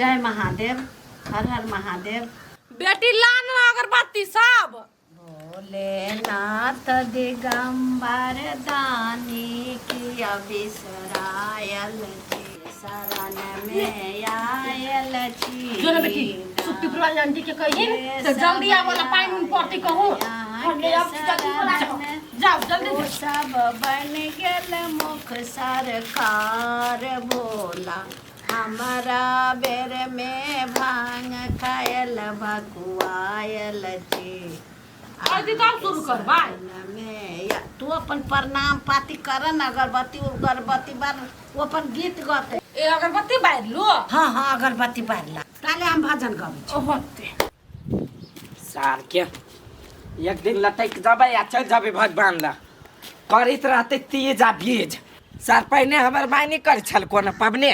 जय महादेव, हर हर महादेव। बेटी ला ना अगरबत्ती सब। भोलेनाथ दिगंबर दानी किया बिसरायल छी, शरण में आयल छी। जो ना बेटी सुप्ती पुरवाली आंटी के कहिन से जल्दी आवे ला, पानी उन पड़ती कहूँ। अहाँके अब जल्दी बोला, शरण में जाओ जल्दी। ओ सब बन गेल मुख सरकार भोला, हमरा बेर में भांग खायल भकुआयल छी। आदि तब शुरू करबै। में या तू अपन प्रणाम पाती कर न, अगरबत्ती उगरबत्ती बार, वो अपन गीत गते। ए अगरबत्ती बारि लो। हाँ हाँ, अगरबत्ती बारला, ताले हम भजन गाबै छी। होते। सार के एक दिन लटक जबै आ चलि जबै भगवान ला, करैत रहतै तीज आ बीज। सार पहिने हमर माय नहि करै छल कोनो पबनी,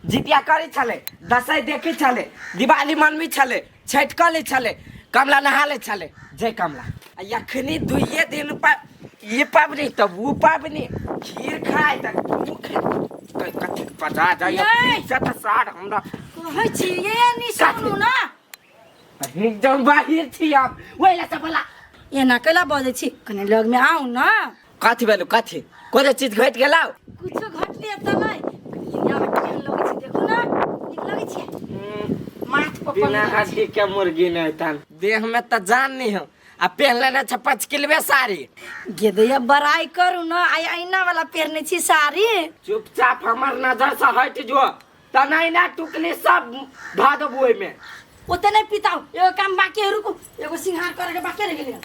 जितिया करै छलै, दसैँ देखै छलै, दिवाली मनबै छलै, छठि कऽ लै छलै, कमला नहा लै छलै, जय कमला। आ एखनी दुइए दिन पर ई पबनी तऽ ओ पबनी, खीर खाय तऽ ओ खाय, कथी बजा जाइए। यै! तऽ सार हमरा कहै छी ये नि सुनू ना। एकदम बाहिर छी हम ओहि लए बोला। एना कैला बजै छी? कनि लगमे आउ न। कथी भेलौ? कथी कोनो चीज घटि गेलौ? कुछो घटले तऽ नहि। कनि आउ, केहन लगै छै देखू न, नीक लगै छै? माथ पर बिना पकड़ल छै। हड्डी के मुर्गी नहीं तन, देह में तऽ जान नहीं हो आ पहन लेने छै 5 किलोवे साड़ी। गेदैया बड़ाई करू न, आइ ऐना वाला पहिरने छी साड़ी। चुपचाप हमर नजर से हट जो त नहीं ना टुकली सब धऽ देबू ओहिमे। ओते नहि पिताउ, एगो काम बाकी है, रुकू, एगो सिंघार करे के बाकी रह गेलै।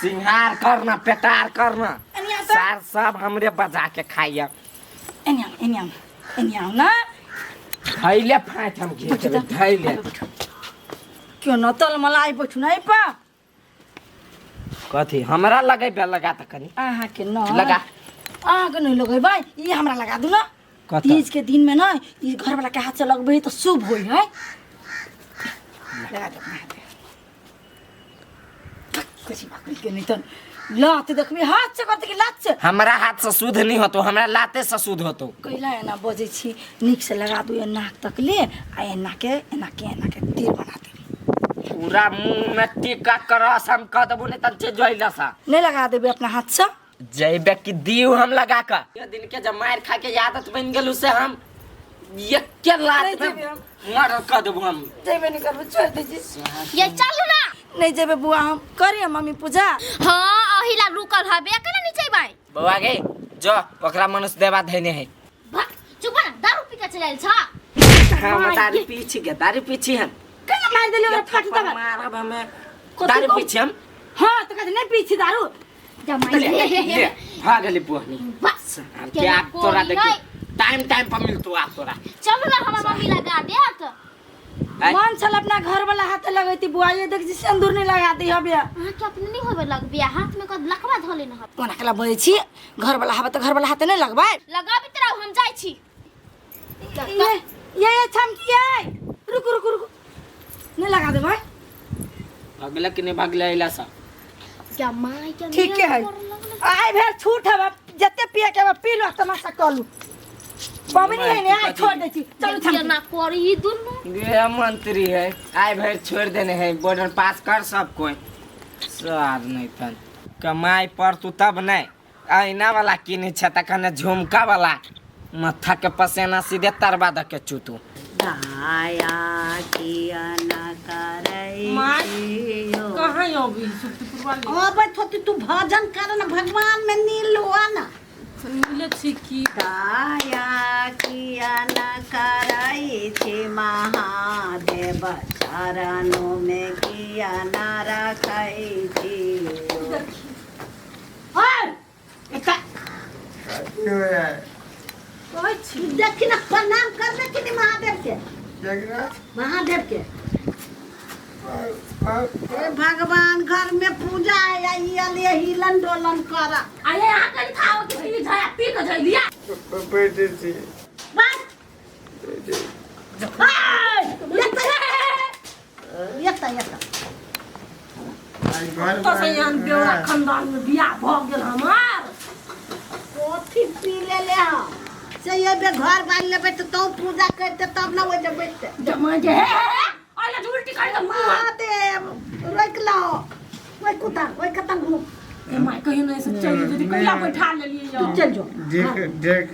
सिंघार करना, पेटार करना। एनी आउ तऽ। सार सब हमरे बजा के खाइया। एनी आउ, एनी आउ, एनी आउ न। धैले फाँट हम घीच देबै, धैले। क्यों न तल मलाई बैठू न पा। कथी हमरा लगेबे? लगा तऽ कनि। अहाँके न। लगा। अहाँके नहीं लगेबै, ई हमरा लगा दू न। कतऽ? तीज के दिन में न ई घर वाला के हाथ से लगबै तऽ शुभ होइ है। लगा दू अपना हाथ। कुछ बात के नहीं तऽ लात देखबी हाथ से करते कि लात से? हमरा हाथ से शुद्ध नहीं होतो, हमरा लाते से शुद्ध होतो। कैला एना बजै छी? नीक से लगा दू नाक तक ले आ एना के एना के एना के तीर बना देबी। पूरा मुंह में टीका करस हम कह देबो, नहीं तन चेज होइला सा। नहीं लगा देबे अपना हाथ से? जैबे कि दियो हम लगा के? ये दिन के जब मार खा के आदत बन गेलू से हम एके लात नहीं में जेबे हम। मर्डर कर देबो हम। जेबे नहीं करबे, छोड़ दे छी। ये चलू ना। नहीं जेबे बुआ हम, करिए मम्मी पूजा। हाँ, अहिला रुकल हबे, केना नहीं जेबै? बौआ गे, जो ओकरा मनुष्य देवा धैने है। भक, चुप ना, दारू पी के चल आयल छ। हम दारू पी छी गे? दारू पी छी हम? केना मार देली ओकरा फाटी तक? मारब हमे। कथी दारू कहू? पी छी हम? हाँ तो कहते नहीं पी छी दारू। जमाई ले ले, भागली बोहनी। बस। के आप तोरा देखी, टाइम टाइम पर मिलतो आप तोरा। चलू ना, हमर मम्मी लगा देत। आय। मन छल अपना घर वाला हाथ लगैती बुआ, ये देख जी सिंदूर नहीं लगा दी हबे। अहाँ के अपने नहीं होबे लगबे, हाथ में कद लकवा धले न हबे। कोना केला बजै छी? घर वाला हबे तऽ घर वाला हाथे नहीं लगबै। लगाबित रहू, हम जाइ छी। ये ये ये छमकी ये, रुकू रुकू रुकू, नहीं लगा देबै। भगला कि नहीं भगला अइला सा? क्या माय के। ठीक है, आइ भेल छूट हबे, जते पिए के हबे पी लो, तमाशा कर लू, पबनी है ने, आइ छोड़ दै छी, चलू छमकी। ना करी ई दुनू। गृह मंत्री है, आइ भरि छोड़ देने है, बॉर्डर पास कर सब कोई। सार नहीं तन कमाई पर तू तब नहीं ऐना वाला किने छ तखन झुमका वाला, माथा के पसेना सीधे तरबा द के चूतू। दाया किया न करै माय, छियो। कहाँ अभी सुप्तीपुर वाली? अबैत होती, तू भजन कर न, भगवान में नील हुआ न। मिले छी की? दाया किया न करै छी महादेव, चरणों में किया न रखै छी। कहै छी। देखी न, प्रणाम कर देखी नी महादेव के, महादेव के। हे भगवान, घर में पूजा है, ये लिए हिलन डोलन कर। आ ये अहाँ कहीं था कि पी जाय, पी के जइलिया। बस एतऽ एतऽ। कतऽ से एहन बेवड़ा खानदान में बियाह भऽ गेल हमार? कथी पी लेले हँ से? से ये बे घर बांध लेबै तऽ तों पूजा करते तब ना ओइ जे बैठते। जमा जे हे हे अला उल्टी कर दे मुंह। महादेव रोक लाओ ओइ कुत्ता ओइ कतन घूम। ए my कहियो नहीं से चल जदी कैला बैठा लेलिए तू चल जो। देख देख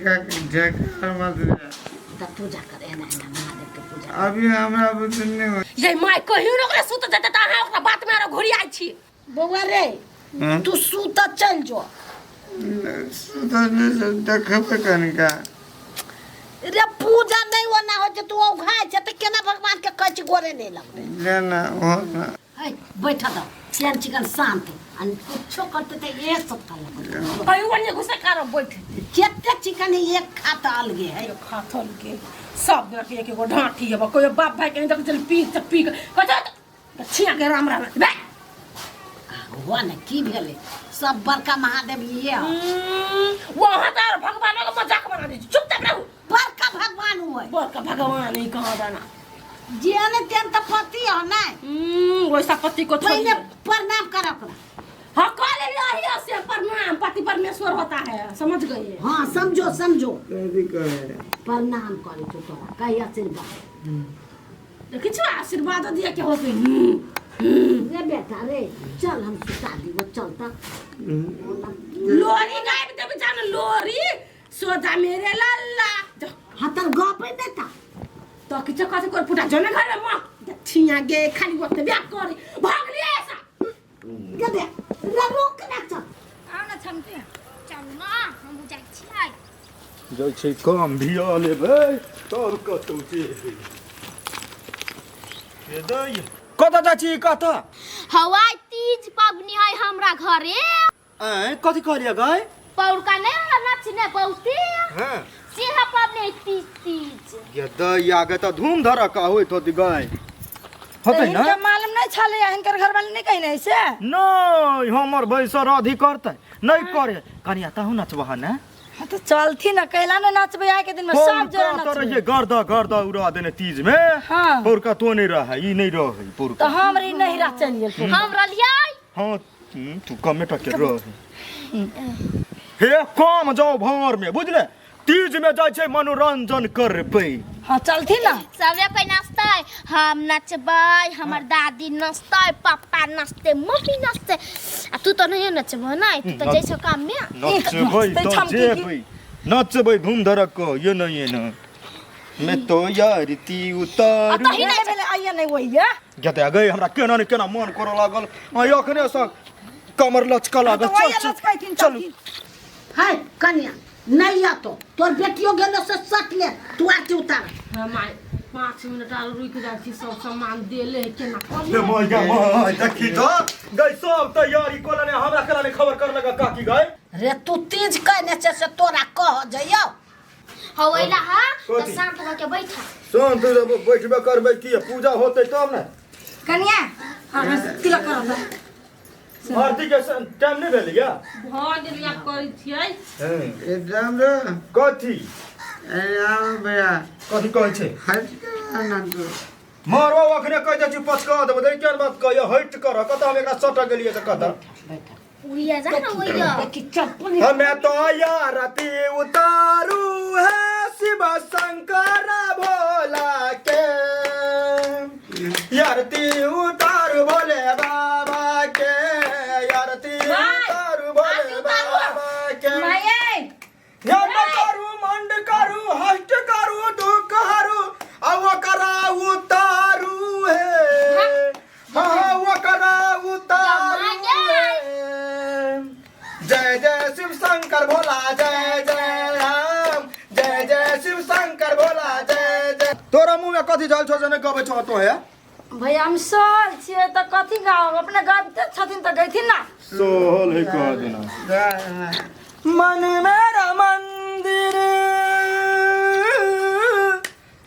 देख मत दे। तब पूजा कर एना एना महादेव के पूजा। अभी हमरा बुझ नहीं हो। ये my कहियो न ओकरा सुत जेते त अहाँ ओकरा बात में आरो घुरी आइ छी। बौआ रे हाँ? तू सुत चल जो। सुतल नहीं देखबे कनिका। रे पूजा नहीं होना हो जे तू औघाय छै त केना भगवान के कहै छी गोरे नहीं लगबे। लेना हो ना। है बैठ दो चैन चिकन शांत आ कुछो करते त एक सब खा लगबे। कहियो ओने घुसे कर बैठ। जते चिकन है एक खाता अलगे है। यो खाथल के सब देख एक एगो ढाठी हेबा कोई बाप भाई के नहीं देख चल पी त पी कह छिया के राम राम बे। हुआ ने की भेलै सब बड़का महादेव ये है। वहाँ तो और भगवानों का मजाक बना दे चुपचाप रहू। बड़का भगवान हुए। बड़का भगवान ही कहाँ जाना जे ने तेन त पति हो नै। वैसा पति को छोड़ पहले प्रणाम कर ओकरा। हाँ कह ले रही से प्रणाम पति परमेश्वर होता है समझ गई। हाँ समझो समझो कथी करे प्रणाम करे तू तोरा कही आशीर्वाद। देखी छो आशीर्वाद दिया के होते। रे बेटा रे चल हम सुता दीबो चल त। लोरी गायब देब जान लोरी सोजा मेरे लल्ला। हाँ तर गप देता तो किछ कथि कर फुटा जने घर में मां छिया गे खाली वक्त ब्याह करी भाग लिया ऐसा गे दे रे रोक ना चल। आउ न छमते चलू न हम जाइ छियै। जाइ छै काम भिया लेबै तब कतौ जेबै। कतऽ जाइ छी कतऽ? हवाई तीज पबनी है हमरा घरे। आँय कथी कहलियै गै? पौरका नहीं होला नचने बहुते। हाँ सेहा पबनी है तीज तीज। गे दैया गे तऽ धूम धड़क्का होइत होतै गै। होतै ना? हिनका मालूम नहीं छलै हिनकर घरवाली नहीं कहिने से। नहि हमर भैंसर अधि करतै नहि करे। कनिया तहु नचबह ने? हाँ तो चलथी ना कैला ना नाचबे आइ के दिन में सब जोरा पौरका नाचबे। गर्दा गर्दा उड़ा देने तीज में। हाँ। पौरका तो नहीं रहा ई नहीं रहे पौरका। तो हम रे नहीं रह चल गेल। हम रहलियै। हाँ तू कमे टके रह। हे कम जाओ भार में बुझले तीज में जाइ छै मनोरंजन करबै। हाँ चलथी ना। सबरे कोई नाचतै हम नचबै हमर दादी नचतै पापा नचतै मम्मी नचतै आ तू तो नहीं नचबह नै तू तो जाइ छौ काम में। नचबै तो जेबै नचबै धूम धड़क को ये नहीं ये ना मैं तो यार ती उतारू। तही नहीं भेलै आइया नहीं वही है। गते गई हमरा केना ने केना मन करऽ लागल आ अखने से कमर लचकऽ लागल। चल चल चलू। हाय कन्या नहीं आतो तोर बेटियो गेलो से सट ले तू आरती उतार। हां my 5 minute आर रुक जाइ छी सब सामान देले है केना ले my my देखी तो गई सब तैयारी कोला ने हमरा केना ने खबर कर लगा काकी गई। रे तू तीज कहने से से तोरा कह जइयो। हो ओइला हां त शांत भ के बैठा। शांत जब बैठबे करबै की पूजा होतै तब ने। कन्या हां तिलक करब। आरती के टाइम नहीं भेल या भ गेल या करै छियै। एकदम रे कथी ए आउ भैया कथी कहै छै? हट के ना तू मारवा अखने कहि दै छी पचका देबै दै केहन बात कहैया हट कर कतऽ हम एकरा सटक गेलियै तऽ कतऽ उड़िया जा ना ओइया। देखी चप्पल हमें तो आरती उतारू है शिव शंकर भोला के आरती उतारू भोले बाबा के आरती उतारू भोले बाबा के। यज्ञ करू मंड करू हष्ट करू दुख हरू आ ओकरा उतारू है। हाँ ओकरा उतारू है। जय जय शिव शंकर भोला जय जय राम जय जय शिव शंकर भोला जय जय। तोरा मुँह में कथी जल छौ जे नहि गबै छौ तो है? भैया हम सहल छियै तऽ कथी गाओ अपने गाबिते छथिन तऽ गैथिन ना। सोहल है कह देना। मन मेरा मंदिर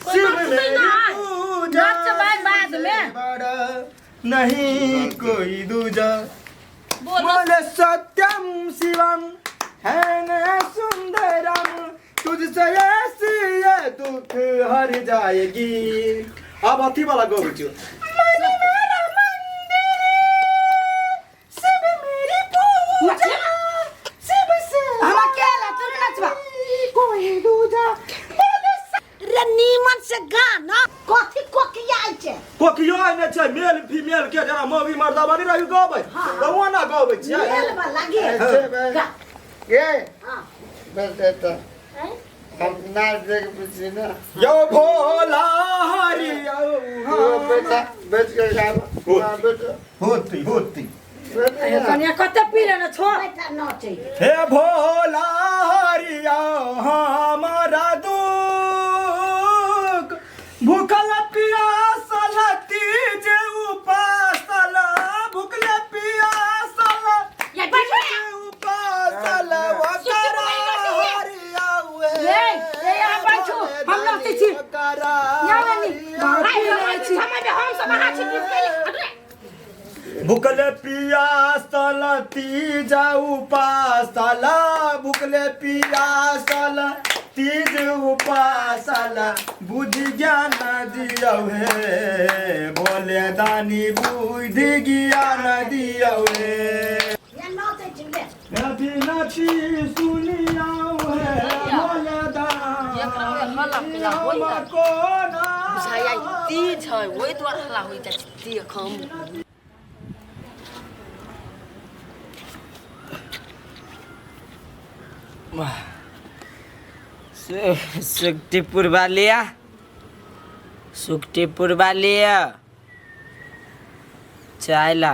शिव मेरी पूजा नचबै बाद में। बड़ा नहीं कोई दूजा बोले सत्यम शिवम है न सुंदरम तुझसे ऐसी ये दुख हर जाएगी। अब अथी वाला गबै छियौ। मन मेरा मंदिर शिव मेरी पूजा शिव से हम अकेला तू नहीं नचबा कोई दूजा। गाना कथी कोकियाइ छै कोकियो ने छै मेल फीमेल के जेना मौगी मर्दा बनी रही गबै तऽ ओना गबै छियै मेल वाला गीत गा ये हाँ बस एतऽ हम नाच देख पूछी ना यौ भोला हरि यौ ओ बेटा बैठ के गाबो हाँ बेटा होती होती कनिया कते पी लेने छोड़ बेटा नचै हे भोला हरि यौ हमारा दुख भूखल पियासल तीज उपासल भूखल पियासल ये बैठ तीज उपासल ओकरा हरि यौ ए, ए, यहाँ बैठू, हम नाचै छी। ओकरा यहाँ नानी, भाई पी लेने छी। समय में हम सब अहाँ छी पीस के अरे भूखले पियासल तीज उपासल भूखले पियासल तीज उपासल बुद्धि ज्ञान दियौ हे भोले दानी बुद्धि ज्ञान दियौ हे ये नचै छै ले अभी नची सुनियौ हे भोले दानी हमको ना तीज है ओहि दुआरे हल्ला होइ जाइ छै देख हम सुखटीपुर वालिया सुखटीपुर वालिया चाय ला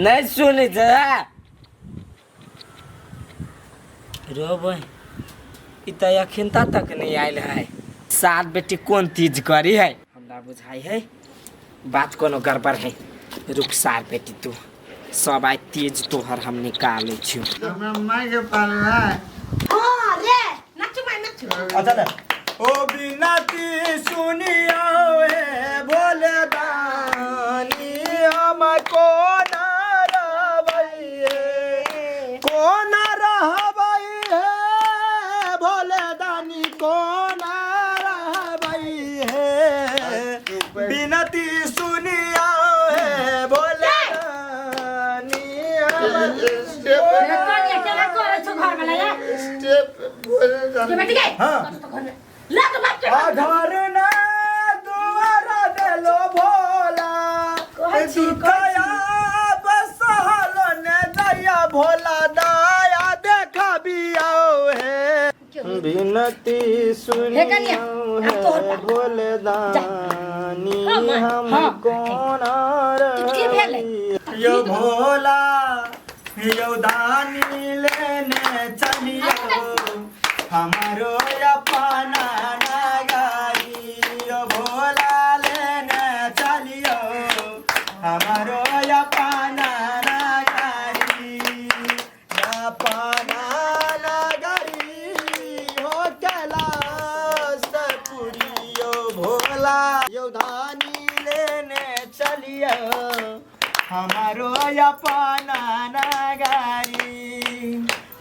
नहीं सुनै छै रोबै ई तऽ अखिनता तक नहीं आयल है सात बेटी कोन तीज करी है हमरा बुझाइ है बात कोनो गड़बड़ है रुक सार बेटी तू सब आइ तीज तोहर हम निकालै छियौ हमरा माय के पालना है हाँ रे नचू माय नचू अच्छा ले ओ बिनती सुनियो हे भोले दानी हम कोना रहबै कोना रहबै हे भोले दानी कोना रहबै हे बिनती सुनियो हे भोले दानी हम स्टेप कनिया केना करै छौ घर वाला या स्टेप बोले के बेटी के हाँ। तो घर में ले तो बाप के आधार ना दुआरा देलो भोला दुखया बसहल ने दया भोला दया देखबियो हे बिनती हे कनिया, सुनियो आब तोहर हे पारी। भोले दानी हम हाँ। कोना की भेलै? यो भोला यो दानी लेने चलियो हमारो अपना नगारी यो भोला लेने चलियो हमारो अपना नगारी अपना नगरी हो कैलाश पुरियो भोला यो धानी लेने चलियो हमारो अपना नगारी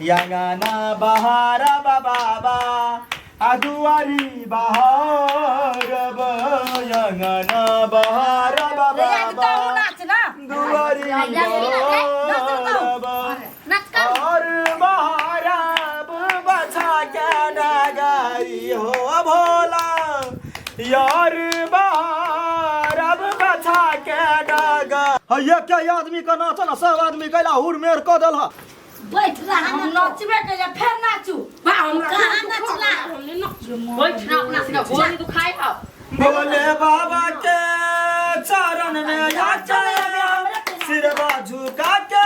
यंगना बहार बाबा अदुआरी बहार यंगना बहार रे आज बाबा तू नाच ना दुआरी बहार नाच कर और बहारब बछा के नगाई हो भोला यार बहारब बछा के नगा ये क्या आदमी का नाचन सब आदमी कैला हुर मेर क देल बैठ रहा हम ना नचबे के जे फेर नाचू बा हमरा कहाँ नचला? हमने नच बैठ ना अपना से गोली दुखाई हो भोले बाबा के चरण में आके सिरवा झुका के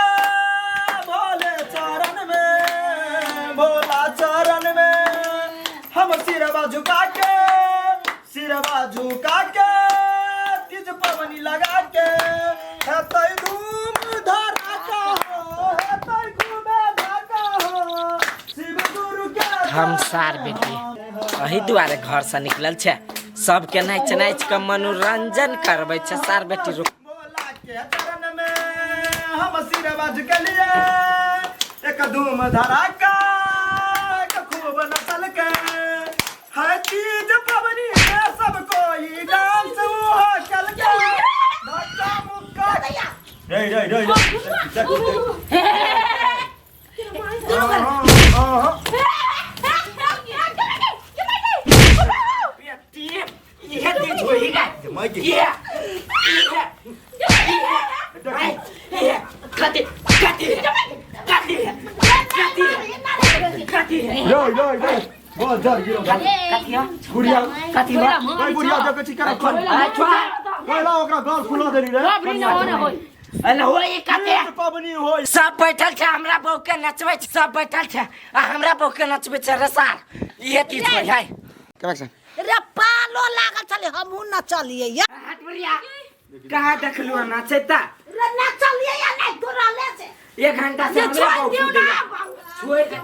भोले चरण में भोला चरण में हम सिरवा झुका के सिरवा झुका के तीज पवनी लगा के हेतै धूम धड़ाका हो हेतै घूमे धाका हो शिव गुरु के हम सार बेटी एहि दुआरे घरसँ निकलल छै सबके नाचि नाचि कऽ मनोरंजन करबै छै सार बेटी रुक भोला के चरण में हम सिरवा झुकलिए एक धूम धड़ाका एक खूब नचल के हर चीज पवनी में सब कोई डांस वो चल के धक्का मुक्का रे रे रे रे माइके ये ये कथी कथी कथी कथी कथी यो यो यो बहुत डर गिरो कथी हो बुढ़िया कथी हो ओइ बुढ़िया देखै छी केना खोल पहिला ओकरा गाल फुला देली रे बाबरी न हो न होय अरे हो ई कथी पबनी होय सब बैठल छै हमरा बहू के नचबै छै सब बैठल छै आ हमरा बहू के नचबै छै रे सार इहे चीज होय है रे पालो लागल छलै हमहूँ नचलियै या हट बुढ़िया कहाँ देखलू हन नाचै त रे नचलियै या नहि तोरा ले से एक घंटा से हमरा छोड़ बहू दियौ कूदैया। ना छोड़ दे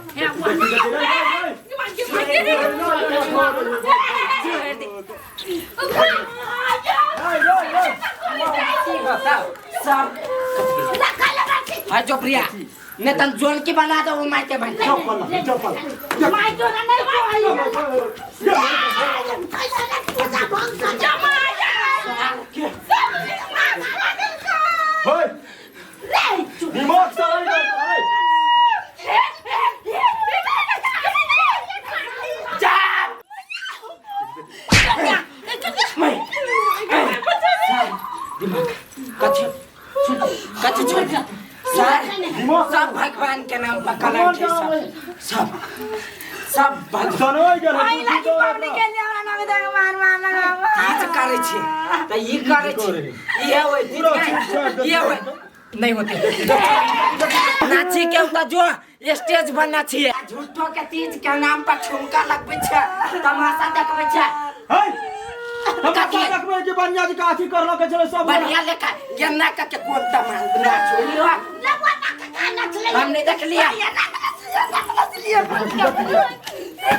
छोड़ दे की बताओ सब हाँ जो प्रिया नहीं तन जोन की बना दो वो माइके बन चप्पल चप्पल माय तोरा नहि कहलियै होय दिमाग से आई गए दिमाग कथी कथी छोड़ सर सब भगवान के नाम पर कलंक है सब सब सब भगवान सनोय गेल आई लागी पबनी के लिए हमरा नाम दे मान मान चीज करै छी त ई करै छी इहे होय इहे होय नहीं होते नाची के उता जो स्टेज पर नाची झूठो के तीज के नाम पर ठुमका लगबै छै तमाशा देखबै छै है तमाशा देखबै कि बढ़िया जी का अथी करलक छलै सब बढ़िया लेखा गेन्ना का के कोन तमाशा नाचो हम नहीं देख लिया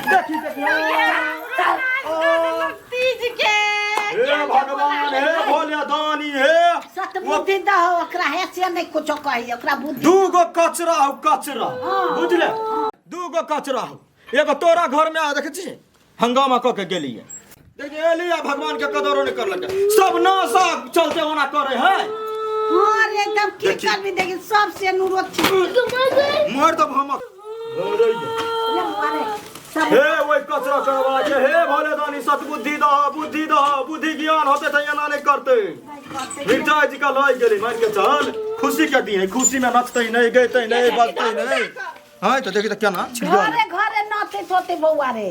देखी देखी तीज के हे भगवान हे भोले दानी हे सतबुद्धि दहो ओकरा हे से नहि कुछो कही ओकरा बुद्धि दू गो कचरा हो कचरा बुझले दू गो कचरा हो एगो तोरा घर में आ देखे छी हंगामा क के गेलिए देखिए एली आ भगवान के कदरो नहीं करलक सब नशा चलते ओना करे है हाँ रे एकदम की करबी देखी सब से नुरो छी मर दब हम रे मारे सब हे ओहि कचरा करे वाला के हे भोले दानी सतबुद्धि दह बुद्धि दह बुद्धि ज्ञान होते त एना नहीं करते मिर्जा जी का लय गेली मान के चल खुशी के दी है खुशी में नचते नहीं गैते नहीं बजते नहीं हाँ तो देखी तो क्या ना घरे घरे नाचैत होते बौआ रे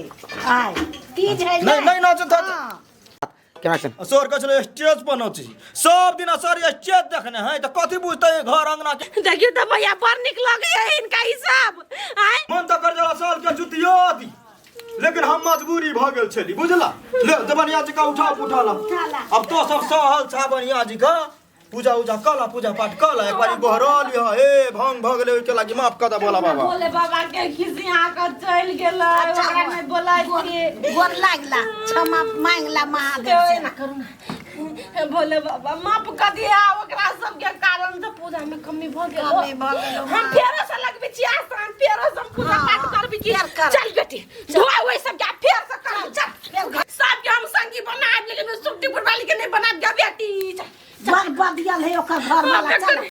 आय तीज है नहीं नहीं नाचत होते हाँ। सर कहै छलै स्टेज पर नाची सब दिन सर स्टेज देखने है तऽ कथी बुझते घर अंगना के देखियो त भैया बड़ नीक लगैया इनका ई सब आय मन तऽ कर जला साल के जुतियो दी लेकिन हम मजबूरी भऽ गेल छली बुझला ले तऽ बढ़िया जी का उठा उठा ला अब तो सब सहल छा बढ़िया जी का पूजा उजा कला पूजा पाठ कला एक बारी गोहरा लिह हे भंग भऽ गेलै ओहिके लागि माफ कऽ दे भोला बाबा भोले बाबा के खिसिया के चलि गेलै ओकरा नहि बोलै छियै गोर लागला क्षमा मांगला महादेव से एना करू ना भोले बाबा माफ कऽ दिया ओकरा सबके कारण से पूजा में कमी भऽ गेल कमी भऽ गेल। हम फेरो से लगबै छी आसान फेरो से हम पूजा पाठ करबै छी फेर कर। चल बेटी धोआ ओहि सबके फेर से करब चल सबके हम संगी बनाब लेकिन सुट्टी पुरवाली के नहि बनाब गे बेटी चल बड़ बदियल है ओकर घर वाला चल।